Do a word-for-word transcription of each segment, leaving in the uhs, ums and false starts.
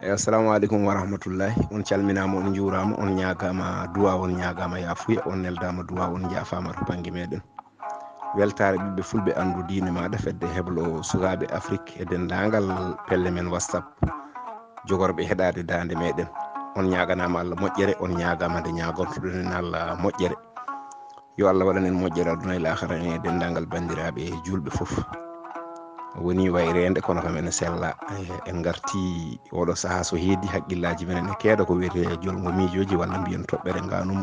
Eyi, assalamu aleykum wa rahmatullahi. On calminaama, on njuuraama, on ñaagaama duwaaw, on ñaagaama yaafuya, on neldaama duwaaw, on njaafaama to bannge meɗen. Weltaare ɓiɓɓe fulɓe anndu diine maaɗa fedde heblo sukaaɓe Afrik e denndaangal pelle men WhatsApp jogorɓe heɗaade daande meɗen. On ñaaganaama Allah moƴƴere, on ñaagaama nde ñaagontoɗen en Allah moƴƴere. Yo Allah waɗan en moƴƴere aduna e laakara e denndaangal banndiraaɓe e juulɓe fof. Woni wayreende kono kam ene sella. Eh, en ngarti oɗo sahaa so heedi haqqillaaji men ene keeda ko wiyetee jolngo miijooji walla mbiyen toɓɓere ngaanum.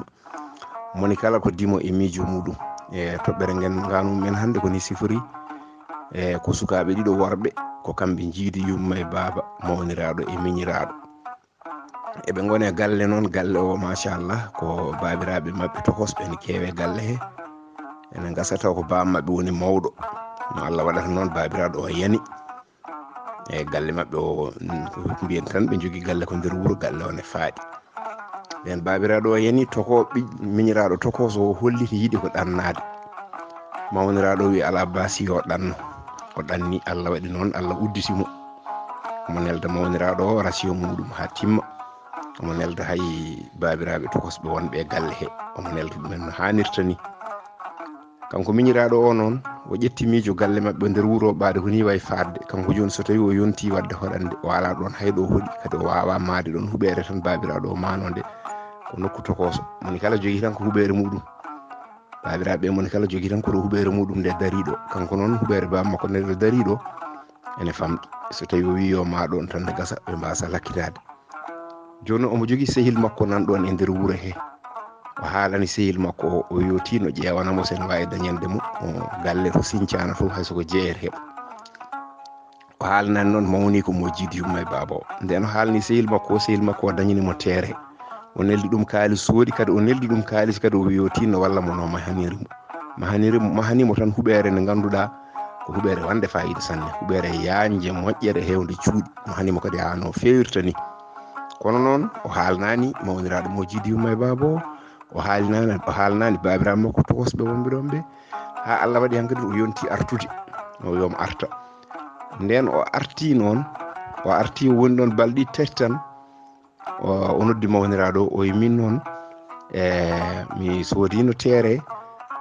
Moni kala ko dimo e miijo muɗum. E toɓɓere ngen ngaanum men hannde ko ni sifori. E ko sukaaɓe ɗiɗo worɓe, ko kamɓe njiidi yumma e baaba mawniraaɗo e miñiraaɗo. Eɓe ngoni e galle noon, galle o machallah ko baabiraaɓe maɓɓe tokosɓe ene keewe galle he. Ene ngasa taw ko baaba maɓɓe woni mawɗo. No Allah waɗata noon, baabiraaɗo o yani. E galle maɓɓe o, mm, ko mbiyen tan ɓe njogii galle ko nder wuro, galle o ne faaɗi. Nden baabiraaɗo o yani toko ɓi-, miñiraaɗo tokooso o holliti yiɗi ko ɗannaade. Mawniraaɗo o wi alaa baasi yo ɗanno. O ɗanni, Allah waɗi noon, Allah udditi mo. Omo nelda mawniraaɗo o rasiyo muɗum haa timma. Omo nelda hay baabiraaɓe tokosɓe wonɓe e galle he. Omo nelda ɗumen no haanirta ni. Kanko miñiraaɗo o noon, o ƴetti miijo galle maɓɓe nder wuro ɓaade ko ni wayi faaɗde. Kanko jooni so tawii o yontii waɗde hoɗande, o alaa ɗoon hay ɗo hoɗi, kadi o waawaa maade ɗoon huɓeere tan baabiraaɗo o maanoo nde ko nokku tokooso. Moni kala jogii tan ko huɓeere muɗum. Baabiraaɓe moni kala jogii tan ko ɗo huɓeere muɗum nde darii ɗo. Kanko noon huɓeere baaba makko nde ɗo darii ɗo, ene famɗi. So tawii o wii yo maa ɗoon tan ne gasa, ɓe mbaasa lakkitaade. Jooni omo jogii sehil makko nan ɗoon e nder wuro he. O haalani sehil makko o, o yootii no ƴeewana mo so ene waawi dañande mo, o, galle to Siñcaana to hay so ko jeeyete heɓa. O haalnani noon mawniiko mo jiidi yumma e baaba o. Nden o haalni sehil makko o, sehil makko o dañani mo teere. O neldi ɗum kaalis sooɗi, kadi o neldi ɗum kaalis, kadi o yootii no walla mo no mahaniri mo. Mahaniri mo, mahani mo tan huɓeere nde ngannduɗaa ko huɓeere wonde faayiida sanne. Huɓeere yaajnde, moƴƴere, heewnde cuuɗi. Mahani mo kadi haa no feewirta ni. Kono noon, o haalnaani mawniraaɗo mo jiidi yumma e baaba o. O haalnaani, o haalnaani baabiraaɓe makko tokosɓe wonɓe ɗoon ɓe. Haa Allah waɗi hankadi o yonti artude. O wiya mo arta. Nden o arti noon, o arti o woni ɗoon balɗe tati tan. O, o noddi mawniraaɗo o, o wi min noon, e, mi soodiino teere,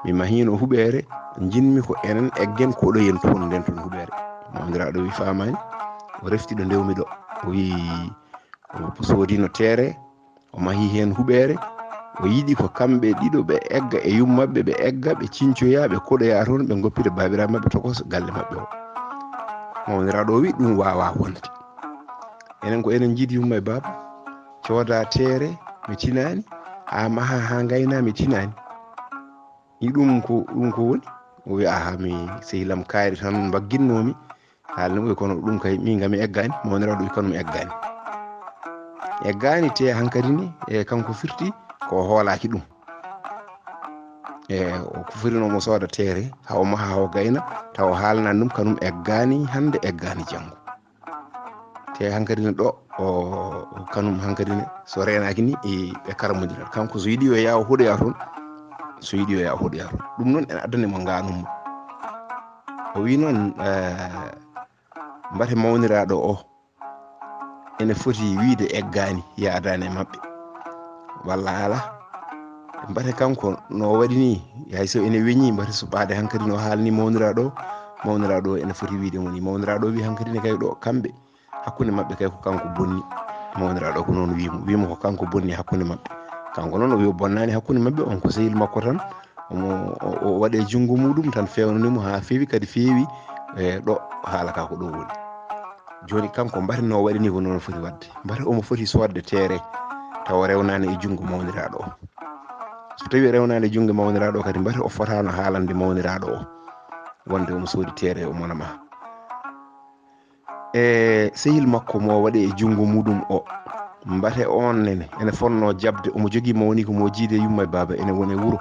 mi mahiino huɓeere, njiɗmi ko enen eggen koɗoyen toon nden toon huɓeere. Mawniraaɗo wi faamaani, o refti ɗo ndewmi ɗo. O wi o soodiino teere, o mahi heen huɓeere, o yiɗi ko kamɓe ɗiɗo ɓe egga e yummaɓe, ɓe egga, ɓe ciñcoya, ɓe koɗoya toon, ɓe ngoppira baabiraaɓe maɓɓe tokos galle maɓɓe o. Mawniraaɗo o wi ɗum waawaa wonde. Enen ko enen njiidi yumma e baaba, cooda teere, mi tinaani, haa maha, haa ngayna, mi tinaani. Ni ɗum ko, ɗum ko woni? O wi, aha, mi sehilam kaari tan mbagginnoomi. Haalni mo wi kono ɗum kay, min ngam mi eggaani, mawniraaɗo wi kanum eggaani. Eggaani te hankadi ni, e kanko firti ko o hoolaaki ɗum. E o ko firino mo sooda teere, haa o maha, haa o gayna, tawa o haalnaani ɗum, kanum eggaani hannde, eggaani janngo. Te hankadi ne ɗo, o, o kanum hankadi ne, so reenaaki ni, e, ɓe karamodirat. Kanko so yiɗi yo yaha o hoɗoya toon, so yiɗi yo yaha o hoɗoya toon. Ɗum noon ene addani mo ngaanum mo. O wi noon, eh, mbate mawniraaɗo o, ene foti wiide eggaani, yaadaani e maɓɓe. Walla alaa? Mbate kanko no o waɗi ni, hay so ene weñi, mbate so ɓaade hankadi no haalni mawniraaɗo o, mawniraaɗo o ene foti wiide mo ni. Mawniraaɗo o wi hankadi ne kay ɗo kamɓe, hakkunde maɓɓe kay ko kanko bonni. Mawniraaɗo o ko noon wi mo, wi mo ko kanko bonni hakkunde maɓɓe. Kanko noon o wi o bonnaani hakkunde maɓɓe, on ko sehil makko tan. Omo, o, o waɗe junngo muɗum tan feewnani mo haa feewi, kadi feewi, e, ɗo haala ka ko ɗo woni. Jooni kanko mbate no waɗi ni ko noon foti waɗde. Mbate omo foti soodde teere tawa rewnaani e junngo mawniraaɗo o. So tawii rewnaani e junngo mawniraaɗo o kadi, mbate o fotaano haalande mawniraaɗo o wonde omo soodi teere, omo na maha. E sehil makko mo waɗi e junngo muɗum o, mbate on nene ene fonnoo jaɓde, omo jogii mawniiko mo jiidi e yumma e baaba, ene woni e wuro.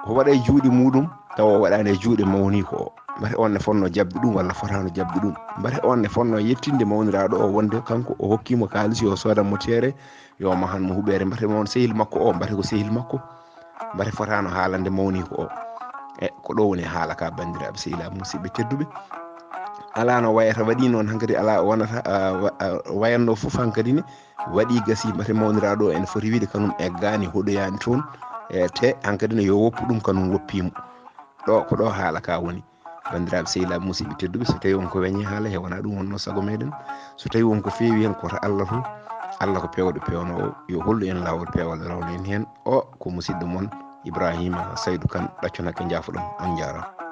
O waɗa e juuɗe muɗum, tawa o waɗaani e juuɗe mawniiko o. Mbate on ne fonnoo jaɓde ɗum walla fotaano jaɓde ɗum? Mbate on ne fonnoo yettinde mawniraaɗo o wonde kanko o hokkii mo kaalis yo soodan mo teere, yo mahan mo huɓeere? Mbate mo on sehil makko o, mbate ko sehil makko? Mbate fotaano haalande mawniiko o? E ko ɗo woni haala ka, banndiraaɓe, sehilaaɓe, musidɓe tedduɓe. Alaa no wayata waɗi noon hankadi, alaa wonata wayatno fof hankadi ne waɗi gasi, mbate mawniraaɗo en foti wiide kanum eggaani, hoɗoyaani toon. E te hankadi ne yo woppu ɗum, kanum woppiimo. Ɗo ko ɗo haala ka woni. Banndiraaɓe sehilaaɓe musidɓe tedduɓe, so tawi won ko weñi haala he, wona ɗum wonno sago meɗen. So tawi won ko feewi hen, koto Allah to, Allah ko peewɗo peewnoowo. Yo hollu en laawol peewal, rawna en hen. O ko musidɗo mon Ibrahima Saydou Kane, ɗacco nakke, jaafoɗon, on njaaraama.